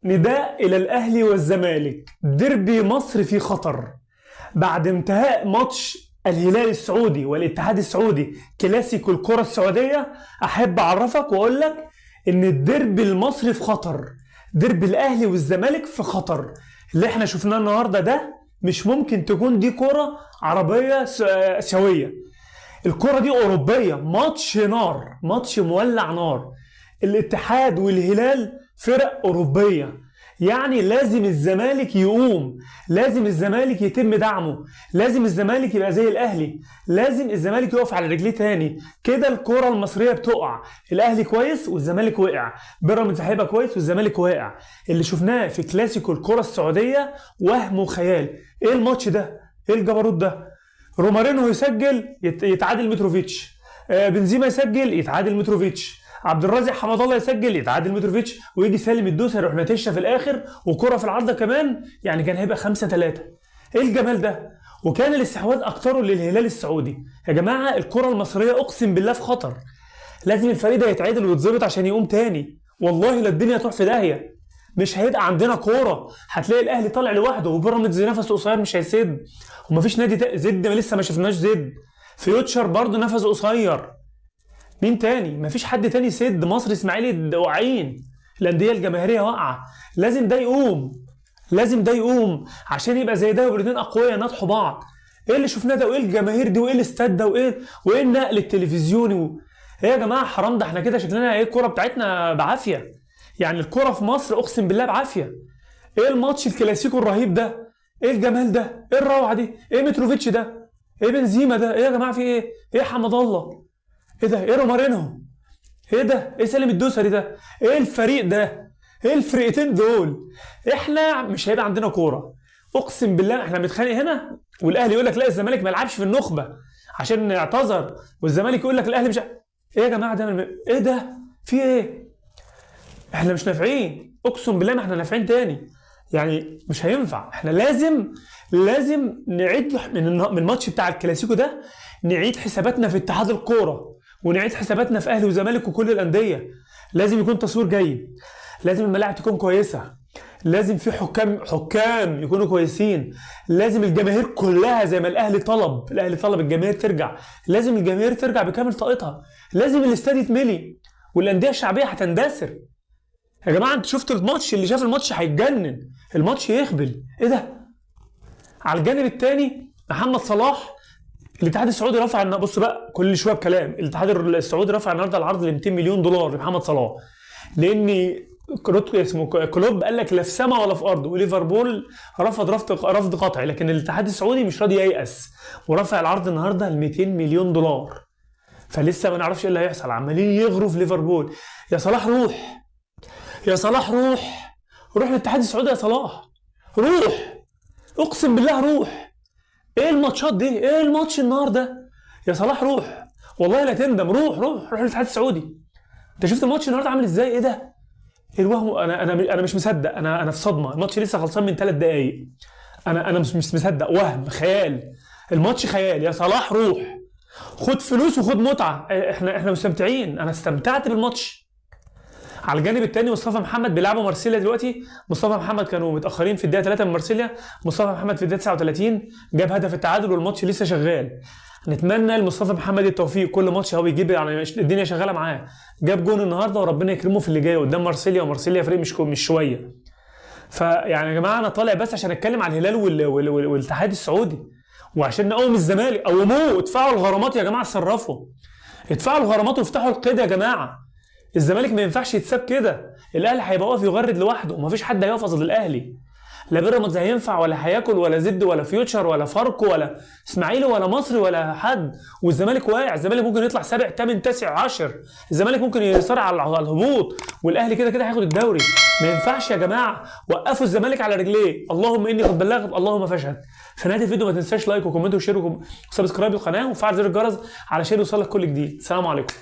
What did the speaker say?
نداء إلى الأهلي والزمالك، ديربي مصر في خطر. بعد انتهاء ماتش الهلال السعودي والاتحاد السعودي كلاسيكو الكرة السعودية، أحب أعرفك وأقول لك إن الديربي المصري في خطر، ديربي الأهلي والزمالك في خطر. اللي احنا شفناه النهارده ده مش ممكن تكون دي كرة عربية آسيوية، الكرة دي أوروبية. ماتش نار، ماتش مولع نار. الاتحاد والهلال فرق أوروبية، يعني لازم الزمالك يقوم، لازم الزمالك يتم دعمه، لازم الزمالك يبقى زي الأهلي، لازم الزمالك يقف على رجليه تاني. كده الكرة المصرية بتقع، الأهلي كويس والزمالك وقع، بيراميدز هيبقى كويس والزمالك واقع. اللي شفناه في كلاسيكو الكرة السعودية وهم وخيال. ايه الماتش ده؟ ايه الجبروت ده؟ رومارينو يسجل يتعادل متروفيتش، بنزيما يسجل يتعادل متروفيتش، عبد الرازق حمد الله يسجل يتعادل متروفيتش، ويجي سالم الدوسري يروح نتشه في الاخر، وكره في العارضة كمان، يعني كان هيبقى 5-3. ايه الجمال ده؟ وكان الاستحواذ اكتره للهلال السعودي. يا جماعة الكره المصرية اقسم بالله في خطر، لازم الفريق ده يتعدل ويتظبط عشان يقوم تاني. والله لا الدنيا تروح في داهية، مش هيبقى عندنا كورة. هتلاقي الاهلي طالع لوحده وبيراميدز نفسه قصير مش هيسد، ومفيش نادي زد، لسه ما شفناش زد. فيوتشر برضه نفسه قصير. مين تاني؟ مفيش حد تاني يسد. مصر اسماعيلي واقعين، الاندية الجماهيرية واقعه. لازم ده يقوم، لازم ده يقوم عشان يبقى زي ده، ويبقوا الاثنين اقوياء نطحوا بعض. ايه اللي شفناه ده؟ وايه الجماهير دي؟ وايه الاستاد ده؟ وايه النقل التلفزيوني؟ ايه يا جماعة حرام ده، احنا كده شكلنا ايه؟ الكورة بتاعتنا بعافية، يعني الكورة في مصر اقسم بالله بعافية. ايه الماتش الكلاسيكو الرهيب ده؟ ايه الجمال ده؟ ايه الروعة دي؟ ايه متروفيتش ده؟ ايه بنزيما ده؟ ايه يا جماعة في ايه؟ ايه حمد الله؟ ايه ده؟ ايه رومارينو؟ ايه ده؟ ايه سالم الدوسري ده؟ ايه الفريق ده؟ ايه الفرقتين دول؟ احنا مش هيبقى عندنا كورة اقسم بالله. احنا بنتخانق هنا، والاهلي يقول لك لا الزمالك ما يلعبش في النخبة عشان اعتذر، والزمالك يقول لك الاهلي مش ايه يا جماعة ده؟ ايه ده؟ في ايه؟ احنا مش نافعين اقسم بالله، ما احنا نافعين تاني، يعني مش هينفع. احنا لازم نعيد من الماتش بتاع الكلاسيكو ده، نعيد حساباتنا في اتحاد الكورة، ونعيد حساباتنا في اهلي وزمالك وكل الاندية. لازم يكون تصوير جيد، لازم الملاعب تكون كويسة، لازم في حكام يكونوا كويسين، لازم الجماهير كلها زي ما الاهلي طلب، الاهلي طلب الجماهير ترجع، لازم الجماهير ترجع بكامل طاقتها، لازم الاستاد يتملي، والاندية الشعبية هتندثر. يا جماعة انتوا شفتوا الماتش؟ اللي شاف الماتش هيتجنن، الماتش يخبل. ايه ده؟ على الجانب الثاني محمد صلاح، الاتحاد السعودي رفع، بص بقى كل شوية بكلام، الاتحاد السعودي رفع النهارده العرض ل 200 مليون دولار لمحمد صلاح، لان اسمه كلوب قال لك لا في سما ولا في ارض، وليفربول رفض رفض قطعي، لكن الاتحاد السعودي مش راضي ييأس ورفع العرض النهارده ل 200 مليون دولار. فلسه ما نعرفش ايه اللي هيحصل، عمالين يغروا في ليفربول. يا صلاح روح، يا صلاح روح، روح للاتحاد السعودي يا صلاح، روح اقسم بالله روح. ايه الماتشات دي؟ ايه الماتش النهارده؟ يا صلاح روح، والله لا تندم، روح روح روح للاتحاد السعودي. انت شفت الماتش النهارده عامل ازاي؟ ايه ده؟ ايه الوهم؟ انا مش مصدق، انا في صدمة. الماتش لسه خلصان من 3 دقايق، انا مش مصدق، وهم خيال، الماتش خيال. يا صلاح روح، خد فلوس وخد متعه، احنا مستمتعين، انا استمتعت بالماتش. على الجانب الثاني مصطفى محمد بيلعبوا مارسيليا دلوقتي. مصطفى محمد كانوا متاخرين في الدقيقة 3 من مارسيليا، مصطفى محمد في الدقيقة 39 جاب هدف التعادل والماتش لسه شغال. نتمنى لمصطفى محمد التوفيق، كل ماتش هو بيجيب، يعني الدنيا شغالة معاه. جاب جون النهارده وربنا يكرمه في اللي جاي قدام مارسيليا، ومارسيليا فريق مش شوية. فيعني يا جماعة انا طالع بس عشان اتكلم على الهلال والاتحاد السعودي، وعشان نقوم الزمالك. قوموه، ادفعوا الغرامات يا جماعة، اتصرفوا، ادفعوا الغرامات وافتحوا القيد يا جماعة. الزمالك ما ينفعش يتساب كده، الاهلي هيبقى واقف يغرد لوحده، ومفيش حد هيقف قصاد الاهلي. لا بيراميدز هينفع ولا هياكل ولا زد ولا فيوتشر ولا فاركو ولا اسماعيلي ولا مصري ولا حد، والزمالك واقع. الزمالك ممكن يطلع 7 8 9 10، الزمالك ممكن يصارع على الهبوط، والاهلي كده كده هياخد الدوري. ما ينفعش يا جماعة، وقفوا الزمالك على رجليه. اللهم اني قد بلغت، اللهم فاشهد. في نهاية الفيديو ما تنساش like و comment و share و subscribe للقناة وفعل زر الجرس علشان يوصلك كل جديد. السلام عليكم.